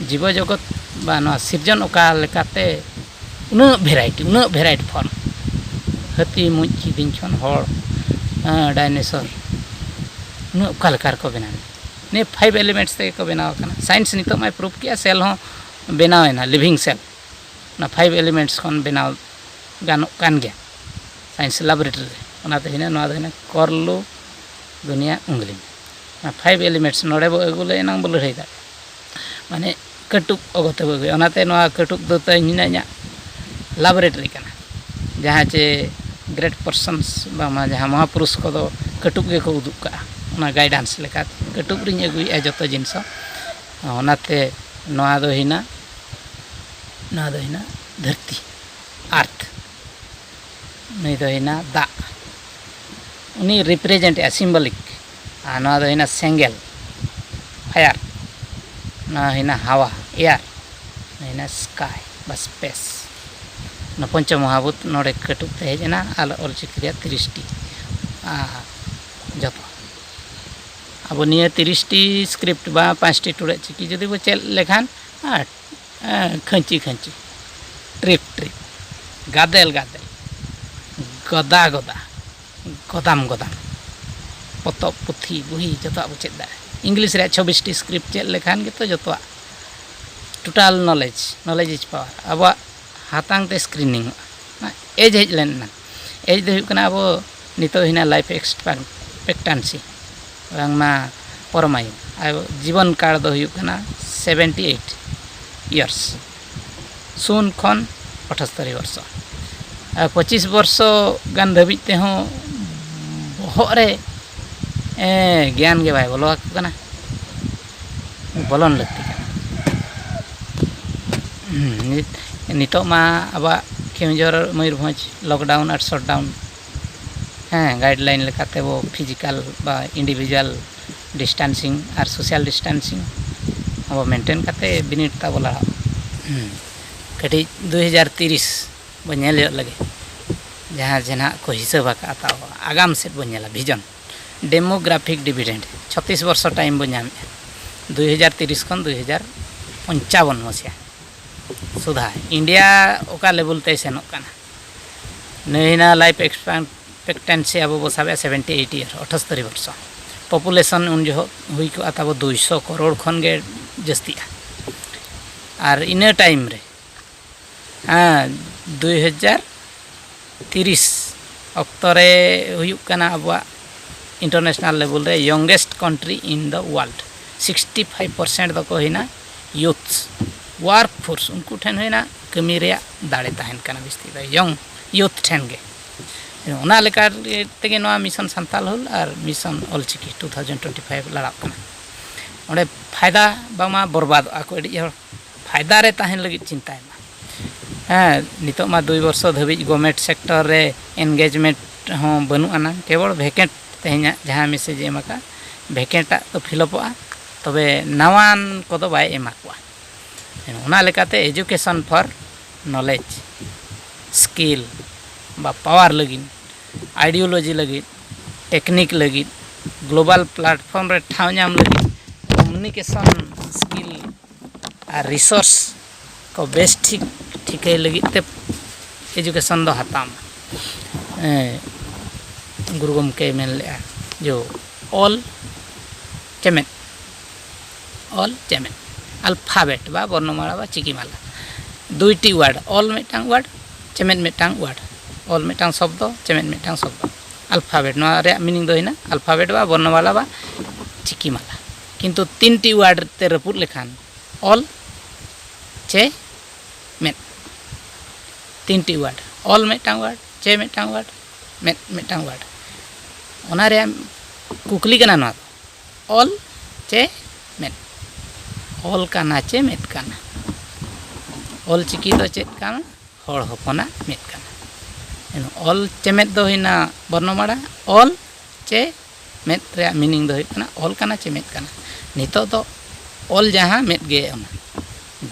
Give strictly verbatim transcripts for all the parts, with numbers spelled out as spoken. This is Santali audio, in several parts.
ᱡᱤᱵᱚ ᱡᱚᱜᱚᱛ ᱵᱟ ᱱᱚᱣᱟ ᱥᱤᱨᱡᱚᱱ ᱚᱠᱟ ᱞᱮᱠᱟᱛᱮ ᱩᱱᱟᱹᱜ ᱵᱷᱮᱨᱟᱭᱴᱤ, ᱩᱱᱟᱹᱜ ᱵᱷᱮᱨᱟᱭᱴᱤ ᱯᱷᱚᱨᱢ, ᱦᱟᱹᱛᱤ, ᱢᱩᱡ, ᱠᱤᱫᱤᱧ ᱠᱷᱚᱱ ᱦᱚᱲ, ᱰᱟᱭᱱᱮᱥᱚᱨ, ᱩᱱᱟᱹᱜ ᱚᱠᱟ ᱞᱮᱠᱟ ᱨᱮᱠᱚ ᱵᱮᱱᱟᱣ ᱮᱱᱟ? ᱱᱤᱭᱟᱹ ᱯᱷᱟᱭᱤᱵᱷ ᱮᱞᱤᱢᱮᱱᱴᱥ ᱛᱮᱜᱮ ᱠᱚ ᱵᱮᱱᱟᱣ ᱟᱠᱟᱱᱟ᱾ ᱥᱟᱭᱮᱱᱥ ᱱᱤᱛᱚᱜ ᱢᱟᱭ ᱯᱨᱩᱯᱷ ᱠᱮᱜᱼᱟ, ᱥᱮᱞ ᱦᱚᱸ ᱵᱮᱱᱟᱣ ᱮᱱᱟ, ᱞᱤᱵᱷᱤᱝ ᱥᱮᱞ᱾ ᱚᱱᱟ ᱯᱷᱟᱭᱤᱵᱷ ᱮᱞᱤᱢᱮᱱᱴᱥ ᱠᱷᱚᱱ ᱵᱮᱱᱟᱣ ᱜᱟᱱᱚᱜ ᱠᱟᱱ ᱜᱮᱭᱟ ᱥᱟᱭᱮᱱᱥ ᱞᱮᱵᱚᱨᱮᱴᱟᱨᱤ ᱨᱮ᱾ ᱚᱱᱟᱛᱮ ᱦᱩᱭᱱᱟ, ᱱᱚᱣᱟ ᱫᱚ ᱦᱩᱭᱱᱟ ᱠᱚᱨᱞᱩ ᱫᱩᱱᱤᱭᱟ ᱩᱝᱜᱽᱞᱤ᱾ ᱚᱱᱟ ᱯᱷᱟᱭᱤᱵᱷ ᱮᱞᱤᱢᱮᱱᱴᱥ ᱱᱚᱰᱮ ᱵᱚ ᱟᱹᱜᱩ ᱞᱮ ᱮᱱᱟᱝ ᱵᱚ ᱞᱟᱹᱲᱦᱟᱹᱭ ᱫᱟᱲᱮᱭᱟᱜᱼᱟ᱾ ᱢᱟᱱᱮ ᱠᱟᱹᱴᱩᱵ ᱚᱜᱚ ᱛᱮᱵᱚ ᱟᱹᱜᱩᱭᱟ᱾ ᱚᱱᱟᱛᱮ ᱱᱚᱣᱟ ᱠᱟᱹᱴᱩᱵ ᱫᱚ ᱛᱮᱦᱮᱧ ᱦᱩᱭᱱᱟ ᱤᱧᱟᱹᱜ ᱞᱮᱵᱚᱨᱮᱴᱟᱨᱤ ᱠᱟᱱᱟ, ᱡᱟᱦᱟᱸ ᱪᱮ ᱜᱨᱮᱴ ᱯᱟᱨᱥᱚᱱᱥ ᱵᱟᱝᱢᱟ ᱡᱟᱦᱟᱸ ᱢᱚᱦᱟᱯᱩᱨᱩᱥ ᱠᱚᱫᱚ ᱠᱟᱹᱴᱩᱵ ᱜᱮᱠᱚ ᱩᱫᱩᱜ ᱠᱟᱜᱼᱟ᱾ ᱚᱱᱟ ᱜᱟᱭᱰᱟᱱᱥ ᱞᱮᱠᱟᱛᱮ ᱠᱟᱹᱴᱩᱵ ᱨᱤᱧ ᱟᱹᱜᱩᱭᱮᱫᱼᱟ ᱡᱚᱛᱚ ᱡᱤᱱᱤᱥ ᱦᱚᱸ᱾ ᱚᱱᱟᱛᱮ ᱱᱚᱣᱟ ᱫᱚ ᱦᱩᱭᱱᱟ, ᱱᱚᱣᱟ ᱫᱚ ᱦᱩᱭᱱᱟ ᱫᱷᱟᱹᱨᱛᱤ, ᱟᱨᱛᱷ᱾ ᱱᱩᱭ ᱫᱚ ᱦᱩᱭᱱᱟ ᱫᱟᱜ, ᱩᱱᱤ ᱨᱤᱯᱨᱮᱡᱮᱱᱴ ᱮᱫᱼᱟ, ᱥᱤᱢᱵᱚᱞᱤᱠ᱾ ᱟᱨ ᱱᱚᱣᱟ ᱫᱚ ᱦᱩᱭᱱᱟ ᱥᱮᱸᱜᱮᱞ, ᱯᱷᱟᱭᱟᱨ᱾ ᱱᱚᱣᱟ ᱦᱩᱭᱱᱟ ᱦᱟᱣᱟ, ᱮᱭᱟᱨ᱾ ᱱᱚᱣᱟ ᱦᱩᱭᱱᱟ ᱥᱠᱟᱭ ᱵᱟ ᱥᱯᱮᱥ᱾ ᱚᱱᱟ ᱯᱚᱧᱪᱚ ᱢᱚᱦᱟᱵᱷᱩᱛ ᱱᱚᱰᱮ ᱠᱟᱹᱴᱩᱵ ᱛᱮ ᱦᱮᱡ ᱮᱱᱟ, ᱟᱨ ᱚᱞᱪᱤᱠᱤ ᱨᱮᱭᱟᱜ ᱛᱤᱨᱤᱥᱴᱤ, ᱟᱨ ᱡᱚᱛᱚ ᱟᱵᱚ ᱱᱤᱭᱟᱹ ᱛᱤᱨᱤᱥᱴᱤ ᱥᱠᱨᱤᱯᱴ ᱵᱟ ᱯᱟᱸᱪᱴᱤ ᱴᱩᱰᱟᱹᱜ ᱪᱤᱠᱤ ᱡᱩᱫᱤ ᱵᱚ ᱪᱮᱫ ᱞᱮᱠᱷᱟᱱ, ᱟᱨ ᱠᱷᱟᱹᱧᱪᱤ ᱠᱷᱟᱹᱧᱪᱤ, ᱴᱨᱤᱯ ᱴᱨᱤᱯ, ᱜᱟᱫᱮᱞ ᱜᱟᱫᱮᱞ, ᱜᱚᱫᱟ ᱜᱚᱫᱟ, ᱜᱚᱫᱟᱢ ᱜᱚᱫᱟᱢ, ᱯᱚᱛᱚᱵ ᱯᱩᱛᱷᱤ ᱵᱩᱦᱤ ᱡᱚᱛᱚᱣᱟᱜ ᱵᱚ ᱪᱮᱫ ᱫᱟᱲᱮᱭᱟᱜᱼᱟ᱾ ᱤᱝᱞᱤᱥ ᱨᱮᱭᱟᱜ ᱪᱷᱚᱵᱵᱤᱥᱴᱤ ᱥᱠᱨᱤᱯᱴ ᱪᱮᱫ ᱞᱮᱠᱷᱟᱱ ᱜᱮᱛᱚ ᱡᱚᱛᱚᱣᱟᱜ total knowledge, knowledge is power ᱟᱵᱚᱣᱟᱜ ᱦᱟᱛᱟᱝ ᱛᱮ ᱥᱠᱨᱤᱱᱤᱝᱚᱜᱼᱟ᱾ ᱚᱱᱟ ᱮᱡᱽ ᱦᱮᱡ ᱞᱮᱱ ᱮᱱᱟᱝ᱾ ᱮᱡᱽ ᱫᱚ ᱦᱩᱭᱩᱜ ᱠᱟᱱᱟ ᱟᱵᱚ ᱱᱤᱛᱚᱜ ᱦᱩᱭᱱᱟ ᱞᱟᱭᱤᱯᱷ ᱮᱠᱥᱯᱮᱠᱴᱮᱱᱥᱤ, ᱵᱟᱝᱢᱟ ᱯᱚᱨᱚᱢᱟᱭᱩ᱾ ᱟᱨ ᱡᱤᱵᱚᱱ ᱠᱟᱞ ᱫᱚ ᱦᱩᱭᱩᱜ ᱠᱟᱱᱟ ᱥᱮᱵᱷᱮᱱᱴᱤ ᱮᱭᱤᱴ ᱤᱭᱟᱨᱥ, ᱥᱩᱱ ᱠᱷᱚᱱ ᱟᱴᱷᱟᱛᱛᱚᱨ ᱵᱚᱨᱥᱚ᱾ ᱟᱨ ᱯᱚᱸᱪᱤᱥ ᱵᱚᱨᱥᱚ ᱜᱟᱱ ᱫᱷᱟᱹᱵᱤᱡ ᱛᱮᱦᱚᱸ ᱵᱚᱦᱚᱜ ᱨᱮ ᱜᱮᱭᱟᱱ ᱜᱮ ᱵᱟᱭ ᱵᱚᱞᱚ ᱟᱠᱚ ᱠᱟᱱᱟ᱾ ᱵᱚᱞᱚᱱ ᱞᱟᱹᱠᱛᱤ ᱠᱟᱱᱟ᱾ ᱱᱤᱛᱚᱜ ᱢᱟ ᱟᱵᱚᱣᱟᱜ ᱠᱮᱣᱚᱱᱡᱷᱚᱨ ᱢᱚᱭᱩᱨᱵᱷᱚᱸᱡᱽ ᱞᱚᱠᱰᱟᱣᱩᱱ ᱟᱨ ᱥᱚᱴᱰᱟᱣᱩᱱ, ᱦᱮᱸ, ᱜᱟᱭᱤᱰᱞᱟᱭᱤᱱ ᱞᱮᱠᱟᱛᱮ ᱟᱵᱚ ᱯᱷᱤᱡᱤᱠᱟᱞ ᱵᱟ ᱤᱱᱰᱤᱵᱷᱤᱡᱩᱣᱟᱞ ᱰᱤᱥᱴᱮᱱᱥᱤᱝ ᱟᱨ ᱥᱳᱥᱟᱞ ᱰᱤᱥᱴᱮᱱᱥᱤᱝ ᱟᱵᱚ ᱢᱮᱱᱴᱮᱱ ᱠᱟᱛᱮ ᱵᱤᱱᱤᱰ ᱛᱟᱵᱚ ᱞᱟᱲᱟᱜᱼᱟ᱾ ᱠᱟᱹᱴᱤᱡ ᱫᱩᱭ ᱦᱟᱡᱟᱨ ᱛᱤᱨᱤᱥ ᱵᱚ ᱧᱮᱞ ᱧᱚᱜ ᱞᱮᱜᱮ, ᱡᱟᱦᱟᱸ ᱡᱮ ᱱᱟᱦᱟᱜ ᱠᱚ ᱦᱤᱥᱟᱹᱵ ᱟᱠᱟᱫᱼᱟ, ᱛᱟᱵᱚ ᱟᱜᱟᱢ ᱥᱮᱫ ᱵᱚ ᱧᱮᱞᱟ, ᱵᱷᱤᱡᱚᱱ᱾ ᱰᱮᱢᱳᱜᱨᱟᱯᱷᱤᱠ ᱰᱤᱵᱷᱤᱰᱮᱱᱰ, ᱪᱷᱚᱛᱤᱥ ᱵᱚᱨᱥᱚ ᱴᱟᱭᱤᱢ ᱵᱚ ᱧᱟᱢᱮᱫᱼᱟ, ᱫᱩᱭ ᱦᱟᱡᱟᱨ ᱛᱤᱨᱤᱥ ᱠᱷᱚᱱ ᱫᱩᱭ ᱦᱟᱡᱟᱨ ᱯᱚᱧᱪᱟᱵᱚᱱ ᱢᱟᱥᱤᱦᱟ ᱥᱩᱫᱷᱟ ᱤᱱᱰᱤᱭᱟ ᱚᱠᱟ ᱞᱮᱵᱮᱞ ᱛᱮᱭ ᱥᱮᱱᱚᱜ ᱠᱟᱱᱟ᱾ ᱱᱩᱭ ᱦᱮᱱᱟᱜ life expectancy ᱟᱵᱚ ᱵᱚ ᱥᱟᱵᱮᱜᱼᱟ seventy eight year, ᱟᱴᱷᱟᱥᱛᱚᱨᱤ ᱵᱚᱨᱥᱚ᱾ ᱯᱚᱯᱩᱞᱮᱥᱚᱱ ᱩᱱ ᱡᱚᱦᱚᱜ ᱦᱩᱭ ᱠᱚᱜᱼᱟ ᱛᱟᱵᱚ ᱫᱩᱭᱥᱚ ᱠᱟᱨᱳᱲ ᱠᱷᱚᱱ ᱜᱮ ᱡᱟᱹᱥᱛᱤᱜᱼᱟ᱾ ᱟᱨ ᱤᱱᱟᱹ ᱴᱟᱭᱤᱢ ᱨᱮ, ᱦᱮᱸ, ᱫᱩᱭ ᱦᱟᱡᱟᱨ ᱛᱤᱨᱤᱥ ᱚᱠᱛᱚ ᱨᱮ ᱦᱩᱭᱩᱜ ᱠᱟᱱᱟ ᱟᱵᱚᱣᱟᱜ international level ᱨᱮ youngest country in the world᱾ Sixty five percent ᱫᱚᱠᱚ ᱦᱩᱭᱱᱟ youths, work force, ᱩᱱᱠᱩ ᱴᱷᱮᱱ ᱦᱩᱭᱱᱟ ᱠᱟᱹᱢᱤ ᱨᱮᱭᱟᱜ ᱫᱟᱲᱮ ᱛᱟᱦᱮᱱ ᱠᱟᱱᱟ ᱵᱤᱥᱛᱤ ᱫᱚ young youth ᱴᱷᱮᱱ ᱜᱮ᱾ ᱚᱱᱟ ᱞᱮᱠᱟ ᱛᱮᱜᱮ ᱱᱚᱣᱟ ᱢᱤᱥᱚᱱ ᱥᱟᱱᱛᱟᱞ ᱦᱩᱞ ᱟᱨ mission Olchiki two thousand twenty five ᱞᱟᱲᱟᱜ ᱠᱟᱱᱟ᱾ ᱚᱸᱰᱮ ᱯᱷᱟᱭᱫᱟ ᱵᱟᱝᱢᱟ ᱵᱚᱨᱵᱟᱫᱚᱜᱼᱟ ᱠᱚ, ᱟᱹᱰᱤ ᱦᱚᱲ ᱯᱷᱟᱭᱫᱟ ᱨᱮ ᱛᱟᱦᱮᱱ ᱞᱟᱹᱜᱤᱫ ᱪᱤᱱᱛᱟᱭ ᱢᱟ᱾ ᱦᱮᱸ, ᱱᱤᱛᱚᱜ ᱢᱟ ᱫᱩᱭ ᱵᱚᱨᱥᱚ ᱫᱷᱟᱹᱵᱤᱡ government sector ᱨᱮ engagement ᱦᱚᱸ ᱵᱟᱹᱱᱩᱜ ᱟᱱᱟ, ᱠᱮᱵᱚᱞ vacant ᱛᱮᱦᱮᱧᱟᱜ ᱡᱟᱦᱟᱸ message ᱮ ᱮᱢ ᱟᱠᱟᱫ, vacant ᱟᱜ ᱫᱚ ᱯᱷᱤᱞᱚᱯᱚᱜᱼᱟ, ᱛᱚᱵᱮ ᱱᱟᱣᱟᱱ ᱠᱚᱫᱚ ᱵᱟᱭ ᱮᱢᱟ ᱠᱚᱣᱟ᱾ ᱚᱱᱟ ᱞᱮᱠᱟᱛᱮ education for knowledge, skill ᱵᱟ power ᱞᱟᱹᱜᱤᱫ, ideology ᱞᱟᱹᱜᱤᱫ, technique ᱞᱟᱹᱜᱤᱫ, global platform ᱨᱮ ᱴᱷᱟᱶ ᱧᱟᱢ ᱞᱟᱹᱜᱤᱫ, communication skill ᱟᱨ resource ᱠᱚ ᱵᱮᱥ ᱴᱷᱤᱠ ᱴᱷᱤᱠᱟᱹᱭ ᱞᱟᱹᱜᱤᱫ ᱛᱮ education ᱫᱚ ᱦᱟᱛᱟᱣ ᱢᱟ᱾ ᱮᱸ, ᱜᱩᱨᱩ ᱜᱚᱢᱠᱮᱭ ᱢᱮᱱ ᱞᱮᱫᱼᱟ ᱡᱮ ᱚᱞ ᱪᱮᱢᱮᱫ, ᱚᱞ ᱪᱮᱢᱮᱫ, alphabet ᱵᱟ ᱵᱚᱨᱱᱚᱢᱟᱞᱟ ᱵᱟ ᱪᱤᱠᱤᱢᱟᱞᱟ, ᱫᱩᱭᱴᱤ word, ᱚᱞ ᱢᱤᱫᱴᱟᱝ word, ᱪᱮᱢᱮᱫ ᱢᱤᱫᱴᱟᱝ word, ᱚᱞ ᱢᱤᱫᱴᱟᱝ ᱥᱚᱵᱫᱚ, ᱪᱮᱢᱮᱫ ᱢᱤᱫᱴᱟᱝ ᱥᱚᱵᱫᱚ, alphabet, ᱱᱚᱣᱟ ᱨᱮᱭᱟᱜ meaning ᱫᱚ ᱦᱩᱭᱱᱟ alphabet ᱵᱟ ᱵᱚᱨᱱᱚᱢᱟᱞᱟ ᱵᱟ ᱪᱤᱠᱤᱢᱟᱞᱟ᱾ ᱠᱤᱱᱛᱩ ᱛᱤᱱᱴᱤ word ᱛᱮ ᱨᱟᱹᱯᱩᱫ ᱞᱮᱠᱷᱟᱱ ᱚᱞ ᱪᱮ ᱢᱮᱫ, ᱛᱤᱱᱴᱤ word, ᱚᱞ ᱢᱤᱫᱴᱟᱝ word, ᱪᱮ ᱢᱤᱫᱴᱟᱝ word, ᱢᱮᱫ ᱢᱤᱫᱴᱟᱝ word᱾ ᱚᱱᱟ ᱨᱮᱭᱟᱜ ᱠᱩᱠᱞᱤ ᱠᱟᱱᱟ ᱱᱚᱣᱟ ᱫᱚ, ᱚᱞ ᱪᱮ ᱢᱮᱫ? ᱚᱞ ᱠᱟᱱᱟ ᱪᱮ ᱢᱮᱫ ᱠᱟᱱᱟ? ᱚᱞ ᱪᱤᱠᱤ ᱫᱚ ᱪᱮᱫ ᱠᱟᱱᱟ? ᱦᱚᱲ ᱦᱚᱯᱚᱱᱟᱜ ᱢᱮᱫ ᱠᱟᱱᱟ᱾ ᱮᱱ ᱚᱞ ᱪᱮᱢᱮᱫ ᱫᱚ ᱦᱩᱭᱱᱟ ᱵᱚᱨᱱᱚᱢᱟᱲᱟ, ᱚᱞ ᱪᱮ ᱢᱮᱫ ᱨᱮᱭᱟᱜ meaning ᱫᱚ ᱦᱩᱭᱩᱜ ᱠᱟᱱᱟ ᱚᱞ ᱠᱟᱱᱟ ᱪᱮ ᱢᱮᱫ ᱠᱟᱱᱟ᱾ ᱱᱤᱛᱚᱜ ᱫᱚ ᱚᱞ ᱡᱟᱦᱟᱸ ᱢᱮᱫ ᱜᱮ ᱚᱱᱟ,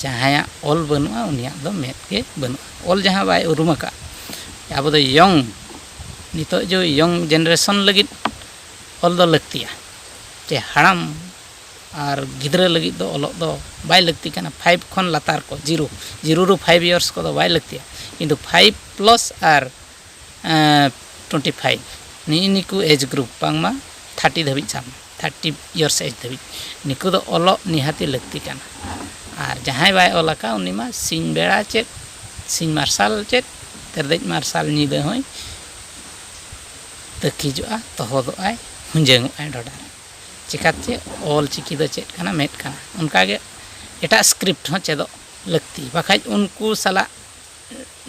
ᱡᱟᱦᱟᱸᱭᱟᱜ ᱚᱞ ᱵᱟᱹᱱᱩᱜᱼᱟ ᱩᱱᱤᱭᱟᱜ ᱫᱚ ᱢᱮᱫ ᱜᱮ ᱵᱟᱹᱱᱩᱜᱼᱟ᱾ ᱚᱞ ᱡᱟᱦᱟᱸ ᱵᱟᱭ ᱩᱨᱩᱢ ᱟᱠᱟᱫ, ᱟᱵᱚ ᱫᱚ young, ᱱᱤᱛᱚᱜ ᱡᱮ young generation ᱞᱟᱹᱜᱤᱫ ᱚᱞ ᱫᱚ ᱞᱟᱹᱠᱛᱤᱭᱟ, ᱪᱮ ᱦᱟᱲᱟᱢ ᱟᱨ ᱜᱤᱫᱽᱨᱟᱹ ᱞᱟᱹᱜᱤᱫ ᱫᱚ ᱚᱞᱚᱜ ᱫᱚ ᱵᱟᱭ ᱞᱟᱹᱠᱛᱤ ᱠᱟᱱᱟ᱾ ᱯᱷᱟᱭᱤᱵᱷ ᱠᱷᱚᱱ ᱞᱟᱛᱟᱨ ᱠᱚ, ᱡᱤᱨᱳ, ᱡᱤᱨᱳ ᱨᱩ ᱯᱷᱟᱭᱤᱵᱷ ᱤᱭᱟᱨᱥ ᱠᱚᱫᱚ ᱵᱟᱭ ᱞᱟᱹᱠᱛᱤᱭᱟ᱾ ᱠᱤᱱᱛᱩ ᱯᱷᱟᱭᱤᱵᱷ ᱯᱞᱟᱥ ᱟᱨ ᱴᱩᱭᱮᱱᱴᱤ ᱯᱷᱟᱭᱤᱵᱷ, ᱱᱤᱜᱼᱤ ᱱᱤᱠᱩ ᱮᱡᱽ ᱜᱨᱩᱯ, ᱵᱟᱝᱢᱟ ᱛᱷᱟᱨᱴᱤ ᱫᱷᱟᱹᱵᱤᱡ ᱥᱟᱵ ᱢᱮ, ᱛᱷᱟᱨᱴᱤ ᱤᱭᱟᱨᱥ ᱮᱡᱽ ᱫᱷᱟᱹᱵᱤᱡ, ᱱᱤᱠᱩ ᱫᱚ ᱚᱞᱚᱜ ᱱᱤᱦᱟᱹᱛᱤ ᱞᱟᱹᱠᱛᱤ ᱠᱟᱱᱟ᱾ ᱟᱨ ᱡᱟᱦᱟᱸᱭ ᱵᱟᱭ ᱚᱞ ᱟᱠᱟᱫ, ᱩᱱᱤ ᱢᱟ ᱥᱤᱧ ᱵᱮᱲᱟ ᱪᱮᱫ, ᱥᱤᱧ ᱢᱟᱨᱥᱟᱞ ᱪᱮᱫ, ᱛᱮᱨᱫᱮᱡ ᱢᱟᱨᱥᱟᱞ ᱧᱤᱫᱟᱹ ᱦᱚᱸᱭ ᱛᱟᱹᱠᱤᱡᱚᱜᱼᱟ, ᱛᱚᱦᱚᱫᱚᱜᱼᱟᱭ, ᱦᱩᱸᱡᱟᱹᱝᱚᱜᱼᱟᱭ ᱰᱷᱚᱰᱟ ᱨᱮ᱾ ᱪᱮᱠᱟᱛᱮ? ᱚᱞ ᱪᱤᱠᱤ ᱫᱚ ᱪᱮᱫ ᱠᱟᱱᱟ? ᱢᱮᱫ ᱠᱟᱱᱟ᱾ ᱚᱱᱠᱟᱜᱮ ᱮᱴᱟᱜ ᱥᱠᱨᱤᱯᱴ ᱦᱚᱸ ᱪᱮᱫᱚᱜ ᱞᱟᱹᱠᱛᱤ, ᱵᱟᱠᱷᱟᱡ ᱩᱱᱠᱩ ᱥᱟᱞᱟᱜ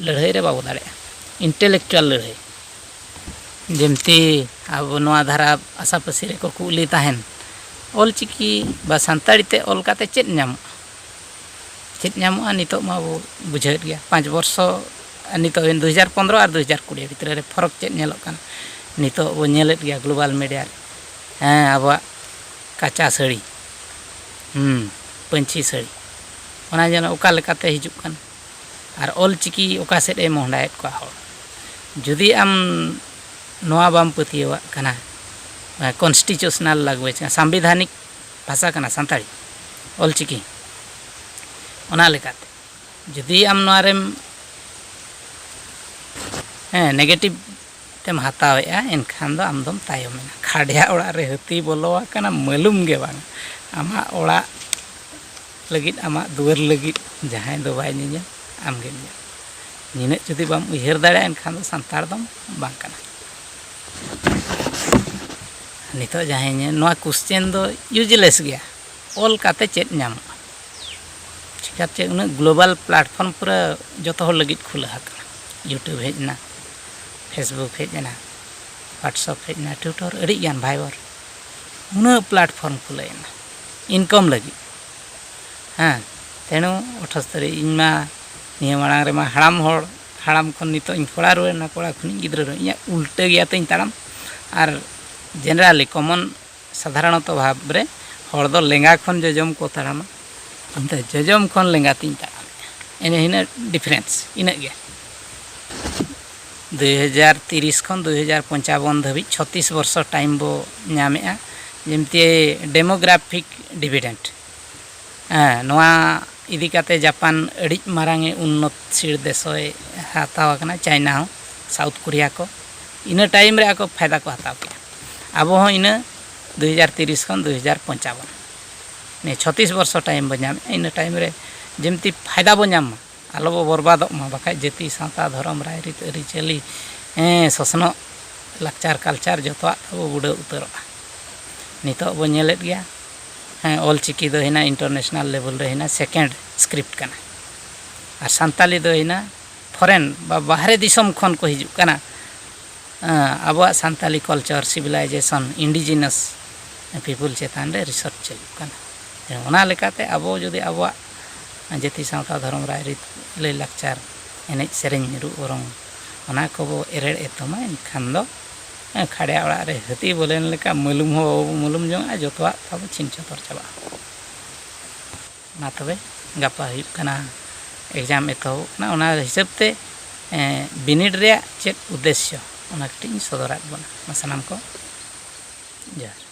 ᱞᱟᱹᱲᱦᱟᱹᱭ ᱨᱮ ᱵᱟᱵᱚ ᱫᱟᱲᱮᱭᱟᱜᱼᱟ, ᱤᱱᱴᱮᱞᱮᱠᱪᱩᱣᱟᱞ ᱞᱟᱹᱲᱦᱟᱹᱭ᱾ ᱡᱮᱢᱛᱤ ᱟᱵᱚ ᱱᱚᱣᱟ ᱫᱷᱟᱨᱟ ᱟᱥᱟᱯᱟᱹᱥᱤ ᱨᱮᱠᱚ ᱠᱩᱞᱤ ᱛᱟᱦᱮᱱ, ᱚᱞ ᱪᱤᱠᱤ ᱵᱟ ᱥᱟᱱᱛᱟᱲᱤ ᱛᱮ ᱚᱞ ᱠᱟᱛᱮ ᱪᱮᱫ ᱧᱟᱢᱚᱜᱼᱟ? ᱪᱮᱫ ᱧᱟᱢᱚᱜᱼᱟ? ᱱᱤᱛᱚᱜ ᱢᱟ ᱵᱚ ᱵᱩᱡᱷᱟᱹᱣᱮᱫ ᱜᱮᱭᱟ, ᱯᱟᱸᱪ ᱵᱚᱨᱥᱚ, ᱱᱤᱛᱚᱜ ᱫᱩ ᱦᱟᱡᱟᱨ ᱯᱚᱱᱨᱚ ᱟᱨ ᱫᱩ ᱦᱟᱡᱟᱨ ᱠᱩᱲᱤ ᱵᱷᱤᱛᱨᱤ ᱨᱮ ᱯᱷᱚᱨᱚᱠ ᱪᱮᱫ ᱧᱮᱞᱚᱜ ᱠᱟᱱᱟ? ᱱᱤᱛᱚᱜ ᱵᱚ ᱧᱮᱞᱮᱫ ᱜᱮᱭᱟ ᱜᱞᱳᱵᱟᱞ ᱢᱤᱰᱤᱭᱟ ᱨᱮ, ᱦᱮᱸ, ᱟᱵᱚᱣᱟᱜ ᱠᱟᱸᱪᱟ ᱥᱟᱹᱲᱤ, ᱦᱩᱸ, ᱯᱟᱹᱧᱪᱤ ᱥᱟᱹᱲᱤ, ᱚᱱᱟ ᱡᱮᱱᱚ ᱚᱠᱟ ᱞᱮᱠᱟᱛᱮ ᱦᱤᱡᱩᱜ ᱠᱟᱱᱟ? ᱟᱨ ᱚᱞ ᱪᱤᱠᱤ ᱚᱠᱟ ᱥᱮᱫ ᱮ ᱢᱚᱦᱰᱟᱭᱮᱫ ᱠᱚᱣᱟ ᱦᱚᱲ? ᱡᱩᱫᱤ ᱟᱢ ᱱᱚᱣᱟ ᱵᱟᱢ ᱯᱟᱹᱛᱭᱟᱹᱣᱟᱜ ᱠᱟᱱᱟ, ᱠᱚᱱᱥᱴᱤᱴᱩᱥᱚᱱᱟᱞ ᱞᱟᱝᱜᱩᱭᱮᱡᱽ ᱠᱟᱱᱟ, ᱥᱟᱢᱵᱤᱫᱷᱟᱱᱤᱠ ᱵᱷᱟᱥᱟ ᱠᱟᱱᱟ ᱥᱟᱱᱛᱟᱲᱤ, ᱚᱞ ᱪᱤᱠᱤ, ᱚᱱᱟ ᱞᱮᱠᱟᱛᱮ ᱡᱩᱫᱤ ᱟᱢ ᱱᱚᱣᱟ ᱨᱮᱢ, ᱦᱮᱸ, ᱱᱮᱜᱮᱴᱤᱵᱷ ᱛᱮᱢ ᱦᱟᱛᱟᱣᱮᱫᱼᱟ, ᱮᱱᱠᱷᱟᱱ ᱫᱚ ᱟᱢ ᱫᱚᱢ ᱛᱟᱭᱚᱢᱮᱱᱟ᱾ ᱠᱷᱟᱰᱭᱟ ᱚᱲᱟᱜ ᱨᱮ ᱦᱟᱹᱛᱤ ᱵᱚᱞᱚ ᱟᱠᱟᱱᱟ, ᱢᱟᱹᱞᱩᱢ ᱜᱮ ᱵᱟᱝ᱾ ᱟᱢᱟᱜ ᱚᱲᱟᱜ ᱞᱟᱹᱜᱤᱫ, ᱟᱢᱟᱜ ᱫᱩᱣᱟᱹᱨ ᱞᱟᱹᱜᱤᱫ ᱡᱟᱦᱟᱸᱭ ᱫᱚ ᱵᱟᱭ ᱧᱮᱧᱮᱞ, ᱟᱢ ᱜᱮᱢ ᱧᱮᱞ᱾ ᱱᱤᱱᱟᱹᱜ ᱡᱩᱫᱤ ᱵᱟᱢ ᱩᱭᱦᱟᱹᱨ ᱫᱟᱲᱮᱭᱟᱜᱼᱟ, ᱮᱱᱠᱷᱟᱱ ᱫᱚ ᱥᱟᱱᱛᱟᱲ ᱫᱚᱢ ᱵᱟᱝ ᱠᱟᱱᱟ᱾ ᱱᱤᱛᱚᱜ ᱡᱟᱦᱟᱸᱭ ᱧᱮᱞ, ᱱᱚᱣᱟ ᱠᱚᱥᱪᱮᱱ ᱫᱚ ᱤᱭᱩᱡᱽᱞᱮᱥ ᱜᱮᱭᱟ᱾ ᱚᱞ ᱠᱟᱛᱮ ᱪᱮᱫ ᱧᱟᱢᱚᱜᱼᱟ? ᱪᱤᱠᱟᱹᱛᱮ ᱩᱱᱟᱹᱜ ᱜᱞᱳᱵᱟᱞ ᱯᱞᱟᱴᱯᱷᱚᱨᱢ ᱯᱩᱨᱟᱹ ᱡᱚᱛᱚ ᱦᱚᱲ ᱞᱟᱹᱜᱤᱫ ᱠᱷᱩᱞᱟᱹ ᱟᱠᱟᱱᱟ᱾ YouTube ᱦᱮᱡ ᱮᱱᱟ, Facebook ᱦᱮᱡ ᱮᱱᱟ, WhatsApp ᱦᱮᱡ ᱮᱱᱟ, Twitter, ᱟᱹᱰᱤ ᱜᱟᱱ ᱵᱷᱟᱭᱵᱟᱨ, ᱩᱱᱟᱹᱜ ᱯᱞᱟᱴᱯᱷᱚᱨᱢ ᱠᱷᱩᱞᱟᱹᱣ ᱮᱱᱟ, ᱤᱱᱠᱚᱢ ᱞᱟᱹᱜᱤᱫ᱾ ᱦᱮᱸ, ᱛᱮᱱᱩ ᱟᱴᱷᱟᱥ ᱛᱟᱹᱨᱤᱠᱷ, ᱤᱧ ᱢᱟ ᱱᱤᱭᱟᱹ ᱢᱟᱲᱟᱝ ᱨᱮᱢᱟ ᱦᱟᱲᱟᱢ ᱦᱚᱲ, ᱦᱟᱲᱟᱢ ᱠᱷᱚᱱ ᱱᱤᱛᱚᱜ ᱤᱧ ᱠᱚᱲᱟ ᱨᱩᱣᱟᱹᱲ ᱮᱱᱟ, ᱠᱚᱲᱟ ᱠᱷᱚᱱᱤᱧ ᱜᱤᱫᱽᱨᱟᱹ ᱨᱩᱣᱟᱹᱲ, ᱤᱧᱟᱹᱜ ᱩᱞᱴᱟᱹ ᱜᱮᱭᱟ ᱛᱤᱧ ᱛᱟᱲᱟᱢ᱾ ᱟᱨ generally common, ᱥᱟᱫᱷᱟᱨᱚᱱᱚᱛᱚ ᱵᱷᱟᱵᱽ ᱨᱮ ᱦᱚᱲ ᱫᱚ ᱞᱮᱸᱜᱟ ᱠᱷᱚᱱ ᱡᱚᱡᱚᱢ ᱠᱚ ᱛᱟᱲᱟᱢᱟ, ᱤᱧ ᱫᱚ ᱡᱚᱡᱚᱢ ᱠᱷᱚᱱ ᱞᱮᱸᱜᱟ ᱛᱤᱧ ᱛᱟᱲᱟᱢᱮᱜᱼᱟ᱾ ᱮᱱᱮ ᱤᱱᱟᱹᱜ ᱰᱤᱯᱷᱟᱨᱮᱱᱥ, ᱤᱱᱟᱹᱜ ᱜᱮ᱾ ᱫᱩᱭ ᱦᱟᱡᱟᱨ ᱛᱤᱨᱤᱥ ᱠᱷᱚᱱ ᱫᱩᱭ ᱦᱟᱡᱟᱨ ᱯᱚᱧᱪᱟᱵᱚᱱ ᱫᱷᱟᱹᱵᱤᱡ ᱪᱷᱚᱛᱤᱥ ᱵᱚᱨᱥᱚ ᱴᱟᱭᱤᱢ ᱵᱚ ᱧᱟᱢᱮᱜᱼᱟ᱾ ᱡᱮᱢᱛᱤ demographic dividend, ᱦᱮᱸ, ᱱᱚᱣᱟ ᱤᱫᱤ ᱠᱟᱛᱮ ᱡᱟᱯᱟᱱ ᱟᱹᱰᱤ ᱢᱟᱨᱟᱝ ᱮ ᱩᱱᱱᱚᱛᱥᱤᱞ ᱫᱮᱥᱚᱭ ᱦᱟᱛᱟᱣ ᱟᱠᱟᱱᱟ, ᱪᱟᱭᱱᱟ ᱦᱚᱸ, ᱥᱟᱣᱩᱛᱷ ᱠᱳᱨᱤᱭᱟ ᱠᱚ᱾ ᱤᱱᱟᱹ ᱴᱟᱭᱤᱢ ᱨᱮ ᱟᱠᱚ ᱯᱷᱟᱭᱫᱟ ᱠᱚ ᱦᱟᱛᱟᱣ ᱠᱮᱫᱟ᱾ ᱟᱵᱚ ᱦᱚᱸ ᱤᱱᱟᱹ ᱫᱩ ᱦᱟᱡᱟᱨ ᱛᱤᱨᱤᱥ ᱠᱷᱚᱱ ᱫᱩ ᱦᱟᱡᱟᱨ ᱯᱚᱧᱪᱟᱵᱚᱱ, ᱱᱤᱭᱟᱹ ᱪᱷᱚᱛᱤᱥ ᱵᱚᱨᱥᱚ ᱴᱟᱭᱤᱢ ᱵᱚ ᱧᱟᱢᱮᱫᱼᱟ᱾ ᱤᱱᱟᱹ ᱴᱟᱭᱤᱢ ᱨᱮ ᱡᱮᱢᱛᱤ ᱯᱷᱟᱭᱫᱟ ᱵᱚ ᱧᱟᱢ ᱢᱟ, ᱟᱞᱚ ᱵᱚ ᱵᱚᱨᱵᱟᱫᱚᱜ ᱢᱟ, ᱵᱟᱠᱷᱟᱡ ᱡᱟᱹᱛᱤ, ᱥᱟᱶᱛᱟ, ᱫᱷᱚᱨᱚᱢ, ᱨᱟᱭᱨᱤᱛ, ᱟᱹᱨᱤᱪᱟᱹᱞᱤ, ᱦᱮᱸ, ᱥᱚᱥᱱᱚᱜ, ᱞᱟᱠᱪᱟᱨ, ᱠᱟᱞᱪᱟᱨ ᱡᱚᱛᱚᱣᱟᱜ ᱛᱟᱵᱚ ᱵᱩᱰᱟᱹᱣ ᱩᱛᱟᱹᱨᱚᱜᱼᱟ᱾ ᱱᱤᱛᱚᱜ ᱵᱚ ᱧᱮᱞᱮᱫ ᱜᱮᱭᱟ, ᱦᱮᱸ, ᱚᱞ ᱪᱤᱠᱤ ᱫᱚ ᱦᱩᱭᱱᱟ international level ᱨᱮ ᱦᱩᱭᱱᱟ second script ᱠᱟᱱᱟ, ᱟᱨ ᱥᱟᱱᱛᱟᱞᱤ ᱫᱚ ᱦᱩᱭᱱᱟ foreign ᱵᱟ ᱵᱟᱦᱨᱮ ᱫᱤᱥᱚᱢ ᱠᱷᱚᱱ ᱠᱚ ᱦᱤᱡᱩᱜ ᱠᱟᱱᱟ᱾ ᱦᱮᱸ, ᱟᱵᱚᱣᱟᱜ Santali culture, civilization, indigenous people ᱪᱮᱛᱟᱱ ᱨᱮ research ᱪᱟᱹᱞᱩᱜ ᱠᱟᱱᱟ᱾ ᱚᱱᱟ ᱞᱮᱠᱟᱛᱮ ᱟᱵᱚ ᱡᱩᱫᱤ ᱟᱵᱚᱣᱟᱜ ᱡᱟᱹᱛᱤ, ᱥᱟᱶᱛᱟ, ᱫᱷᱚᱨᱚᱢ, ᱨᱟᱭᱨᱤᱛ, ᱞᱟᱹᱭᱼᱞᱟᱠᱪᱟᱨ, ᱮᱱᱮᱡ ᱥᱮᱨᱮᱧ, ᱨᱩ ᱚᱨᱚᱝ, ᱚᱱᱟ ᱠᱚᱵᱚ ᱮᱨᱮᱲ ᱮᱛᱚᱢᱟ, ᱮᱱᱠᱷᱟᱱ ᱫᱚ ᱠᱷᱟᱲᱭᱟ ᱚᱲᱟᱜ ᱨᱮ ᱦᱟᱹᱛᱤ ᱵᱚᱞᱚᱭᱮᱱ ᱞᱮᱠᱟ ᱢᱟᱹᱞᱩᱢ ᱦᱚᱸ ᱵᱟᱵᱚ ᱢᱟᱹᱞᱩᱢ ᱡᱚᱝᱟᱜᱼᱟ, ᱡᱚᱛᱚᱣᱟᱜ ᱛᱟᱵᱚ ᱪᱷᱤᱝ ᱪᱷᱚᱛᱚᱨ ᱪᱟᱵᱟᱜᱼᱟ᱾ ᱢᱟ ᱛᱚᱵᱮ, ᱜᱟᱯᱟ ᱦᱩᱭᱩᱜ ᱠᱟᱱᱟ, exam ᱮᱛᱚᱦᱚᱵᱚᱜ ᱠᱟᱱᱟ, ᱚᱱᱟ ᱦᱤᱥᱟᱹᱵ ᱛᱮ, ᱮᱸ, ᱵᱤᱱᱤᱰ ᱨᱮᱭᱟᱜ ᱪᱮᱫ ᱩᱫᱽᱫᱮᱥᱥᱚ, ᱚᱱᱟ ᱠᱟᱹᱴᱤᱡ ᱤᱧ ᱥᱚᱫᱚᱨᱟᱫ ᱵᱚᱱᱟ᱾ ᱢᱟ ᱥᱟᱱᱟᱢ ᱠᱚ ᱡᱚᱦᱟᱨ᱾